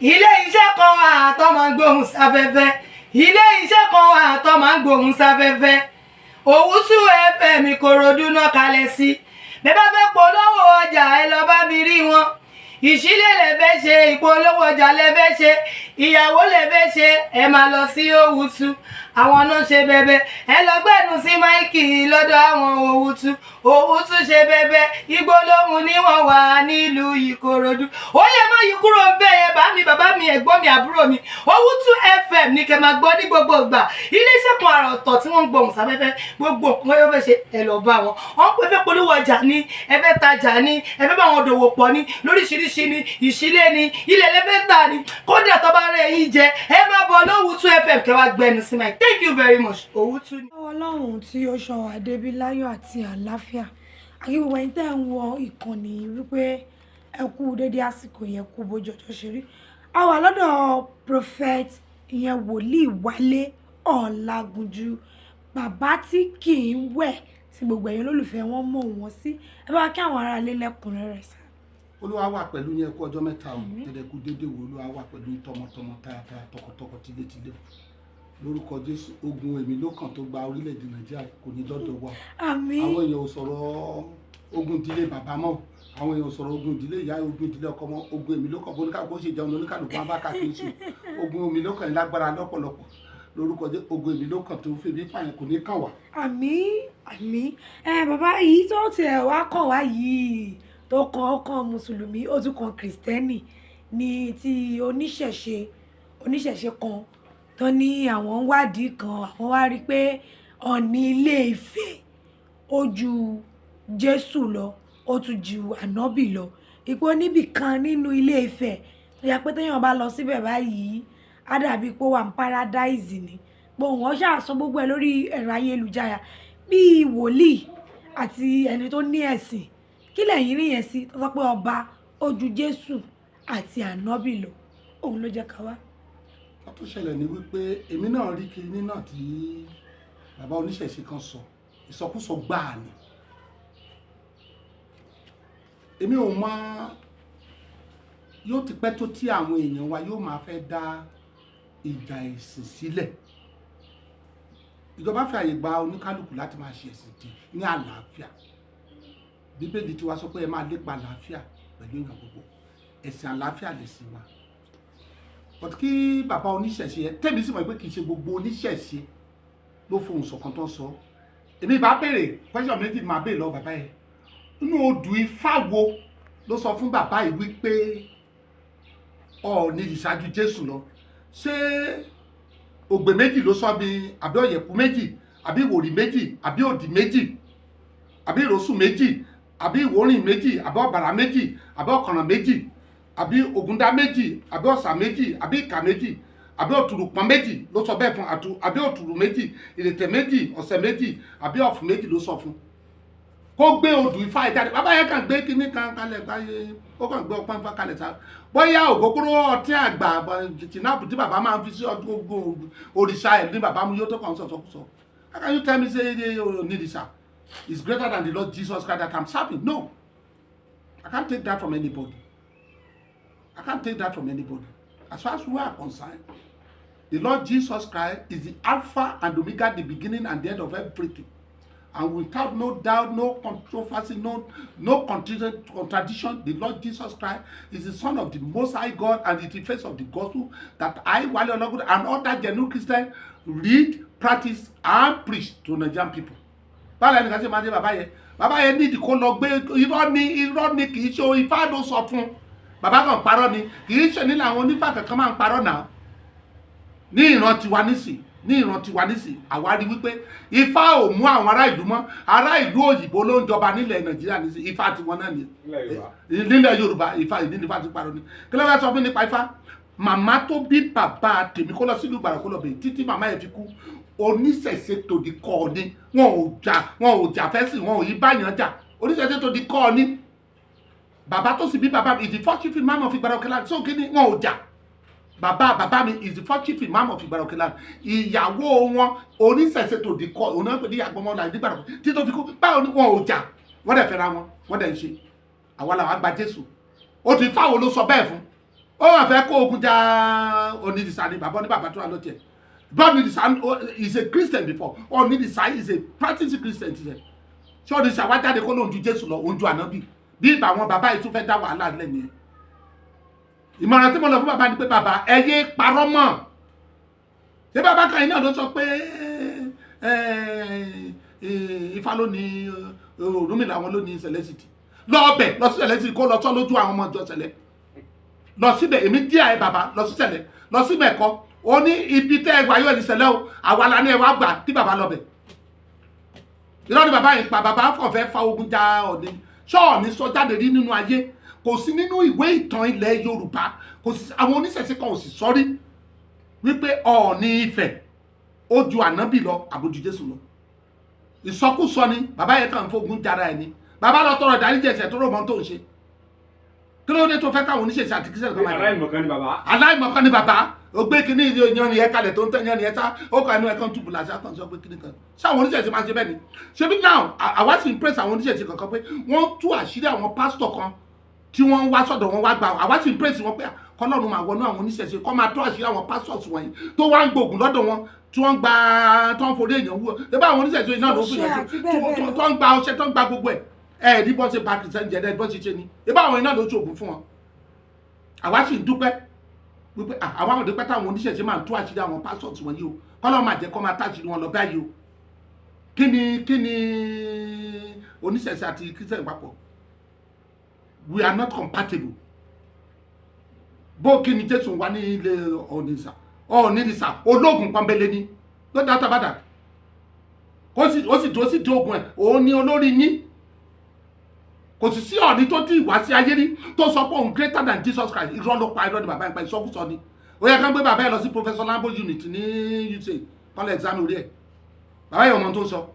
Ilé iṣẹ́ kan wà tó máa ń gbóhùn sáfẹ́fẹ́. Ilé iṣẹ́ kan wà tó máa ń gbóhùn sáfẹ́fẹ́. Òwúsù FM, Ìkòròdú náà kalẹ̀ sí. Bẹ́ẹ̀ bá fẹ́ polówó ọjà, ẹ lọ bá mi rí wọn. Ìṣílẹ̀ lẹ fẹ́ ṣe, ìpolówó ọjà lẹ fẹ́ ṣe, ìyàwó lẹ fẹ́ ṣe, ẹ máa lọ sí Òwútú. Àwọn náà ṣe bẹbẹ. Ẹ lọ gbẹnu sí mic lọ́dọ̀ àwọn Òwútú. Òwútú ṣe bẹbẹ. Igbó lóhùn ní wọ́n wà nílùú Ìkòròdú. Ó yẹ má yí kúrò ń bẹ́ẹ̀ yẹn. Bá mi, bàbá mi, ẹ̀gbọ́n mi, àbúrò mi, Òwútú FM ní kẹ́ máa gbọ́ ní gbogbo ìgbà. Iléeṣẹ́ kan àrà ọ̀tọ̀ tí wọ́n ń gbohùn sáfẹ́fẹ́. Gbogbo nǹkan yóò fẹ́ ṣe, ẹ lọ bá wọn. Wọ́n pẹ́ fẹ́ polówó ọjà ní, ẹ fẹ́ tajà ní, ẹ fẹ́ bá wọn dòwò pọ̀ ní lóríṣiríṣi ní, ìṣílẹ̀ ní, ilẹ̀ lẹ́fẹ́ tà ní. Kódà tó bá rẹ̀ yín jẹ, ẹ máa bọ̀ lówùtú FM kẹ́ wá gbẹnu sí mic. Thank you very much. Òwútú ni. Ọlọ́run tí ó ṣọ́ wa débi láyọ̀ àti àlàáfíà, àkí gbogbo ẹ̀yin tẹ́ ń wọ ìkànnì yìí wípé ẹ kú dédé àsìkò yẹn, kú bójú ọjọ́ ṣe rí. A wà lọ́dọ̀ Prophet, ìyẹn Wòlíì Wálé Ọ̀làgúnjú, bàbá tí kì í wẹ̀, tí gbogbo ẹ̀yin olólùfẹ́ wọn mọ̀ wọ́n sí. Ẹ bá kí àwọn ará ilé lẹ́kùnrẹ́rẹ́ sá. Olúwa wà pẹ̀lú yín. Ẹ kú ọjọ́ mẹ́ta o. Tẹ̀lé kú dédé wo. Olúwa wà pẹ̀lú yín tọmọtọmọ, tayataya, tọkọtọkọ, tilétilé. Lórúkọ Jésù, ogun èmi ló kàn tó gba orílẹ̀-èdè Nàìjíríà kò ní dọ́dọ̀ wa. Àmín. Àwọn èèyàn ò sọ̀rọ̀ ogun ìdílé bàbá mọ́, àwọn èèyàn ò sọ̀rọ̀ ogun ìdílé ìyá, ogun ìdílé ọkọ mọ́. Ogun èmi ló kàn, bó oníkàlùkù ó ṣe jẹun, oníkàlùkù wọn bá káàkiri sùn. Ogun èmi ló kàn yín lágbára lọ́pọ̀lọpọ̀. Lórúkọ Jésù, ogun èmi ló kàn tó fi bí pààyàn kò ní kàn wá. Àmín, àmín. Ẹ bàbá yìí tó tiẹ̀ wá kàn wá yìí, tó kan ọkàn mùsùlùmí, ó tún kan kìrìsìtẹ́nì, ní ti oníṣẹ̀ṣe kan tó ní àwọn ń wádìí kan, àwọn wá rí i pé Ọ̀ọ̀ni Ilé Ifẹ̀ ó ju Jésù lọ, ó tún ju Ànábì lọ. Ipò níbì kan nínú Ilé Ifẹ̀ tó yẹ pé téèyàn bá lọ síbẹ̀ báyìí, á dàbí pé ó wà ní paradise ni. Pé òun ó ṣáà sọ gbogbo ẹ̀ lórí ẹ̀rọ ayélujára bíi wòlíì àti ẹni tó ní ẹ̀sìn. Kí lẹ̀yin rí yẹn sí, tó sọ pé ọba ó ju Jésù àti Ànábì lọ? Òun ló jẹ́ ká wá. Wọ́n tó ṣẹlẹ̀ ní wípé èmi náà rí kinní náà tí bàbá oníṣẹ̀ṣe kan sọ. Ìsọkúsọ gbáà ni. Èmi ò mọ, yóò ti pẹ́ tó tí àwọn èèyàn wa yóò máa fẹ́ dá ìjà ẹ̀sìn sílẹ̀. Ìjọba fi àyè gba oníkálukú láti máa ṣe ẹ̀sìn dì ní àlàáfíà. Bíbélì tí wàá sọ pé ẹ máa lépa àlàáfíà pẹ̀lú èèyàn gbogbo. Ẹ̀sìn àlàáfíà lè sìn wa. But kí bàbá oníṣẹ̀ṣe yẹn, tèmi sì mọ̀ pé kì í ṣe gbogbo oníṣẹ̀ṣe ló fohùn ṣọ̀kan tó ń sọ. Èmi bá béèrè question méjì, máa béèrè lọ bàbá yẹn: inú odù Ifá wo ló sọ fún bàbá yìí wípé Ọọ̀ni ìṣáájú Jésù lọ? Ṣé ògbè méjì ló sọ bí, àbí ọ̀yẹ̀kú méjì, àbí ìwòrì méjì, àbí òdì méjì, àbí ìrosùn méjì, àbí ìwórìn méjì, àbí ọ̀bàrà méjì, àbí ọ̀kànràn méjì, àbí ògúndá méjì, àbí ọ̀sà méjì, àbí ìkà méjì, àbí òtùrùpọ̀n méjì ló sọ bẹ́ẹ̀ fún àtú, àbí òtùrù méjì, ìrètè méjì, ọ̀sẹ̀ méjì, àbí ọ̀fun méjì ló sọ fún? Kó gbé odù Ifá ẹ̀ jáde. Bàbá yẹn kàn gbé kinní kan kalẹ̀ báyé, ó kàn gbé ọpọ́n Ifá kalẹ̀ sá. Bóyá ògógóró, ọtí àgbà, tìǹbù tí bàbá máa ń fi sí ọdún ogun òrìṣà ẹ̀ ní bàbá mu yóò tó kàn sọ̀sọ̀kúsọ. How can you tell me say onírìṣà is greater than the Lord Jesus Christ that I'm serving? No, I can't take that from anybody. I can't take that from anybody. As far as we are concerned, the Lord Jesus Christ is the Alpha and Omega, the beginning and the end of everything. And without no doubt, no controversy, no contradiction, the Lord Jesus Christ is the Son of the Most High God and is the face of the gospel that I, Wale Olagunju, and other genuine Christians read, practice, and preach to Nigerian people. Báwo ẹnìkan ṣe máa dé bàbá yẹn? Bàbá yẹn nídìí kó lọ gbé. Irọ́ ni, irọ́ ni. Kì í ṣe Ifá ló sọ fún. Bàbá kan parọ́ ni. Kì í ṣe nílẹ̀ àwọn onífà kankan máa ń parọ́ náà. Ní ìran tiwa nísì, ní ìran tiwa nísì, àwa rí wípé Ifá ò mú àwọn ará ìlú mọ́. Ará ìlú òyìnbó ló ń jọba nílẹ̀ Nàìjíríà nísì. Ifá tiwọn náà ni. Nílẹ̀ Yorùbá. Nílẹ̀ Yorùbá, Ifá ìdí nífà ti parọ́ ni. Kí ló fẹ́ sọ fún nípa Ifá? Màmá tó bí bàbá tèmi, kó lọ sílùú Ìgbàrà, kó lọ bèèrè. Títí màmá yẹn fi kú, oníṣẹ̀ṣe tòdì kọ́ ni. Wọn ò jà, wọn ò jà fẹ́sìn, wọn ò yí báyàn jà. Oníṣẹ̀ṣe tòdì kọ́ ni. Bàbá tó sì bí bàbá mi is the first chief imam of Ìgbàrà Òkè Land. So kí ni wọn ò jà? Bàbá bàbá mi is the first chief imam of Ìgbàrà Òkè Land. Ìyàwó wọn, oníṣẹ̀ṣe tòdì kọ́, òun náà pè ní àgbọ̀mọ́ nígbàrà títí tó fi kú. Báwo ni wọn ò jà? Wọ́n dẹ̀ fẹ́ra wọn, wọ́n dẹ̀ ń ṣe. Àwa làwọn gba Jésù. Ó ti fáwọn ló sọ bẹ́ẹ̀ fún. Ó wà fẹ́ kó ogun ja Onírìṣà ni bàbá ní bàbá tó wà lọ́tẹ̀. Bá Onírìṣà is a Christian before. Onírìṣà is a practicing Christian ti sẹ̀. Ṣé Onírìṣà wá jáde kó lóun ju Jésù lọ, òun ju ànábì? Bí ìgbà àwọn bàbá yìí tún fẹ́ dá wàhálà lẹ́nu yẹn. Ìmọ̀ràn tí mo lọ fún bàbá ni pé, bàbá, ẹ yé parọ́ mọ́. Ṣé bàbá kan yìí náà ló sọ pé Ifá ló ní Ọ̀rúnmìlà, àwọn ló ní Celeste? Lọ ọbẹ̀, lọ sí Celeste, kó lọ sọ lójú àwọn ọmọ ìjọ Sẹ̀lẹ̀. Lọ síbẹ̀, èmi díẹ̀ ẹ bàbá, lọ sí Sẹ̀lẹ̀, lọ síbẹ̀ kọ́. Ó ní ibi tẹ́ ẹ gbà yóò ní Sẹ̀lẹ̀ o, àwa la ní ẹ wá gbà kí bàbá lọ bẹ̀. Irọ́ ni bàbá yìí pa. Bàbá kàn fẹ́ fa ogun ja Ọ̀ọ̀ni. Ṣọ́ọ̀ni sọ jáde rí nínú ayé? Kò sí nínú ìwé ìtàn ilẹ̀ Yorùbá, kò sí. Àwọn oníṣẹ̀ṣe kan ò sì sọ́rí wípé Ọ̀ọ̀ni Ifẹ̀ ó ju ànábì lọ àbójú Jésù lọ. Ìsọkúsọ ni bàbá yẹn kàn ń fogun jara ẹ ni. Bàbá lọ tọrọ ìdáríjì ẹ̀ṣẹ̀ tó rò mọ́ tó ń ṣe. Kí ló dé tó fẹ́ káwọn oníṣẹ̀ṣe àti Christian kan máa jà? Aláìmọ̀kan ni bàbá. Aláìmọ̀kan ni bàbá. Ó gbé kínní yan yẹn kalẹ̀ tó ń tẹ́ yan yẹn sá, ó kọ ẹnu ẹ̀ kan túbù làṣà kan sọ pé kínní kan. Ṣé àwọn oníṣẹ̀ṣe máa ń ṣe bẹ́ẹ̀ ni? Ṣebí now àwa sì ń praise àwọn oníṣẹ̀ṣe kankan pé wọ́n tú àṣírí àwọn pásítọ̀ kan tí wọ́n ń wá sọ̀dọ̀ wọn wá gbà. Àwa sì ń praise wọn pé kọ́lọ́run máa wọnú àwọn oníṣẹ̀ṣe, kọ́ máa tú àṣírí àwọn pastors wọ̀nyí tó wá ń gbógun lọ́dọ̀ wọn, tí wọ́n gba, tó ń forí èèyàn wú. Ṣé bá àwọn oníṣẹ̀ṣe náà ló fi Ọṣẹ yàn àti bẹ́ẹ̀ bẹ́ẹ̀ lọ. tó ń gba ọṣẹ, tó ń gba gbogbo ẹ̀, ẹ̀ ní bọ́n ṣe ba Christian jẹ́, ẹ̀ bọ́n ṣe ṣe ni. Ṣé bá àwọn iná ló ṣoògùn fún wọn? Àwa sì ń dúpẹ́ wípé àwa àwọn dúpẹ́ táwọn oníṣẹ̀ṣe máa ń tú àṣírí àwọn pastors wọ̀nyí o. Kọ́lọ́ máa jẹ́ kọ́ máa táṣírí wọn lọ báyìí o. Kí ni oníṣẹ̀ṣe àti Christian papọ̀? We are not compatible. Bó kí ni Jésù wá ní ilé Ọ̀nìṣà? Ọ̀nìṣà ológun pọ́nbélé ni, no doubt about that. Kó sì ó sì dúró sí di ogun ẹ̀, òun ni olórí yín. Kò sì sí Ọ̀ọ̀ni tó tí ì wá sí ayé rí tó sọ pé òun greater than Jesus Christ. Irọ́ ló pa, irọ́ ni bàbá yẹn pa, ìsọkúsọ ni. Ó yẹ ká gbé bàbá yẹn lọ sí Professor Lambo unit ní UK, kọ́lẹ̀ exam orí ẹ̀. Bàbá yẹn ọmọ tó ń sọ,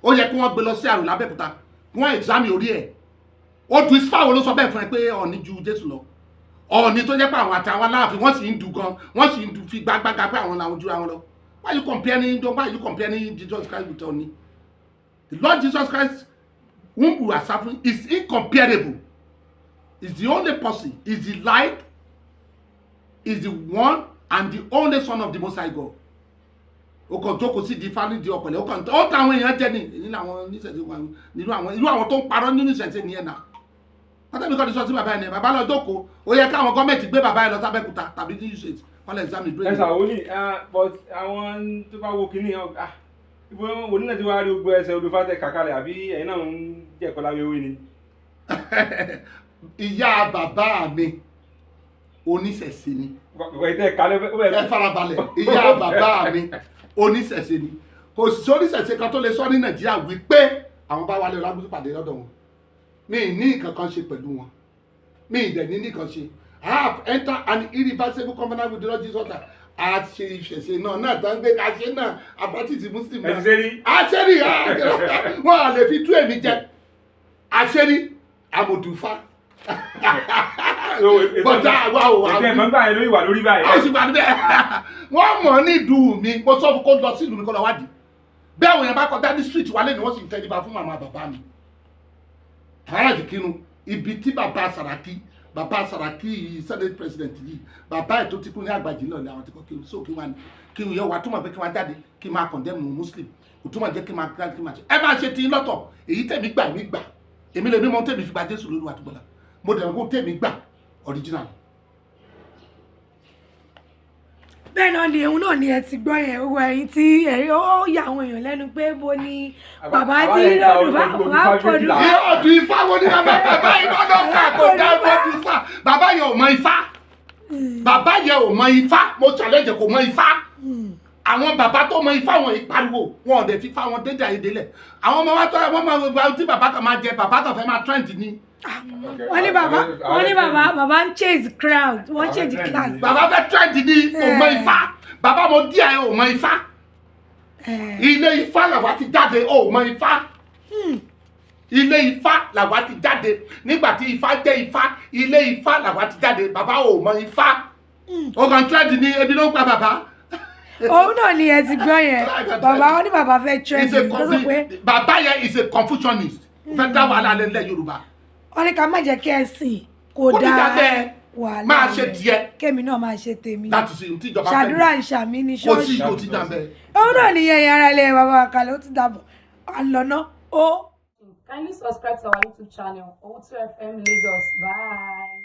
ó yẹ kí wọ́n gbé lọ sí àrùn lábẹ́òkúta, kí wọ́n exam orí ẹ̀. Ó du ifá wo ló sọ bẹ́ẹ̀ fún ẹ pé Ọ̀ọ̀ni ju Jésù lọ? Ọ̀ọ̀ni tó jẹ́ pé àwọn àti àwọn Aláàfin, wọ́n sì ń du gan, wọ́n sì ń du fi gbágbága pé àwọn làwọn jura wọn lọ. Why you comparing Jesus Christ with Ọ̀ọ̀ni? The Lord Jesus Christ whom we are serving is incomparable, is the only person, is the light, is the one and the only Son of the Most High God. O kàn jókòó sí di ifá ní di ọ̀pẹ̀lẹ̀, ó kàn ó ta àwọn èèyàn jẹ ní èyí làwọn oníṣẹ̀ṣe wà nínú àwọn irú àwọn tó ń parọ́ nínú ìṣẹ̀ṣe nìyẹn náà. Pátábí kọ́ ni sọ sí bàbá yẹn ni bàbá lọ jókòó. Ó yẹ káwọn gọ́ọ̀mẹ̀ntì gbé bàbá yẹn lọ sábẹ́kúta tàbí ní UCH, kọ́lẹ̀ exam brain. Ẹ ṣàwọlì, but àwọn tó bá wo kinní yẹn, ibo wo nínú tí wàá rí gbogbo ẹsẹ̀ olùfàtẹ kàkálẹ̀, àbí ẹ̀yin náà ń jẹ̀kọ́ lábẹ́ ewé ni? Ìyá bàbá mi oníṣẹ̀ṣe ni. Kọ̀kọ́ ìtẹ́ kalẹ̀ ó bẹ̀rẹ̀. Ẹ farabalẹ̀, ìyá bàbá mi oníṣẹ̀ṣe ni. Kò sí oníṣẹ̀ṣe kan tó lè sọ ní Nàìjíríà wípé àwọn bá Wálé Ọlágúnjú pàdé lọ́dọ̀ wọn. Mi ì ní nǹkan kan ṣe pẹ̀lú wọn, mi ì dẹ̀ ní nǹkan ṣe. I have entered an irreversible covenant with the Lord Jesus Christ. A ṣe ìṣẹ̀ṣe náà náà tán gbé ká ṣe náà, a practice Muslim. Ẹ ti ṣe rí. Àṣírí wọn à lè fi tú èmi jẹ. Àṣírí àmọ̀dùfá bọ́tà àwa ò Ètò ẹ̀mọ́ gbà yẹn ló ìwà lórí báyìí. Ó sì wà níbẹ̀, wọ́n mọ̀ ní ìlú mi. Mo sọ fún kó lọ sí ìlú mi, kó lọ wádìí bí àwọn èèyàn bá kọjá ní street wálé ni wọ́n sì ń tẹríba fún màmá bàbá mi. Aláàjì kírun ibi tí bàbá Sàràkí, bàbá Sàràkí yìí, senate president yìí, bàbá ẹ̀ tó ti kú ní àgbàjì náà ni àwọn ti kọ́ kírun. So kí wọ́n ní kí n yẹ wà túmọ̀ pé kí wọ́n jáde kí n máa condemn Muslim, kò túmọ̀ jẹ́ kí n máa kí n máa ṣe. Ẹ máa ṣe tí ń lọ́tọ̀. Èyí tẹ̀mí gbà, mí gbà, èmi lè mímọ tẹ̀mí fi gba Jésù lórí àtúgbọ̀lá. Mo dẹ̀ kó tẹ̀mí gbà original. Bẹ́ẹ̀ náà ni, òun náà ni ẹ ti gbọ́ yẹn. Owó ẹ̀yìn tí ẹ̀rí ó yà àwọn èèyàn lẹ́nu pé bo ni bàbá tí lọ́dún bá bàbá pọ̀dù. Ọdún ifá wo ni bàbá? Bàbá yìí lọ́dọ̀ ká kò dá ọdún ifá. Bàbá yẹn ò mọ ifá, bàbá yẹn ò mọ ifá. Mo challenge, kò mọ ifá. Àwọn bàbá tó mọ ifá wọn ìpariwo wọn ò dẹ̀ fi fá wọn dédé àyèdélẹ̀. Àwọn ọmọ wa tó wọn máa gba tí bàbá kan máa jẹ, bàbá kan fẹ́ máa trend ni. Wọ́n ní bàbá ń chase crowd, wọ́n chase class. Bàbá fẹ́ trend ni, kò mọ ifá. Bàbá mo díẹ̀ ò mọ ifá. Ilé ifá làwa ti jáde, ò mọ ifá. Ilé ifá làwa ti jáde nígbà tí ifá jẹ́ ifá. Ilé ifá làwa ti jáde. Bàbá ò mọ ifá, ó kàn trend ni, ebi ló ń pa bàbá. Òun náà ni ẹ ti gbọ́ yẹn. Bàbá, wọn ní bàbá fẹ́ trend Is a tó sọ pé bàbá yẹn is a confusionist, ó fẹ́ dá wàhálà lẹ́lẹ̀ Yorùbá. Wọ́n ní ká má jẹ́ kí ẹ̀sìn kò Kó níjà dáa. bẹ́ẹ̀. Wàhálà Máa ṣe rẹ̀. tiẹ̀. Kémi náà máa ṣe tèmi. Láti ṣe ohun tí ìjọba fẹ́. Ṣàdúrà ìṣàmì ní Kò sí ṣọ́ọ̀ṣì. kò sí jàǹbẹ́. Òun náà nìyẹn, ẹ̀yin ará ilé bàbá wa kalẹ̀, ó ti dàbọ̀, àlọ́nà ó. Kindly subscribe to our YouTube channel, Owutu FM Lagos. Bye.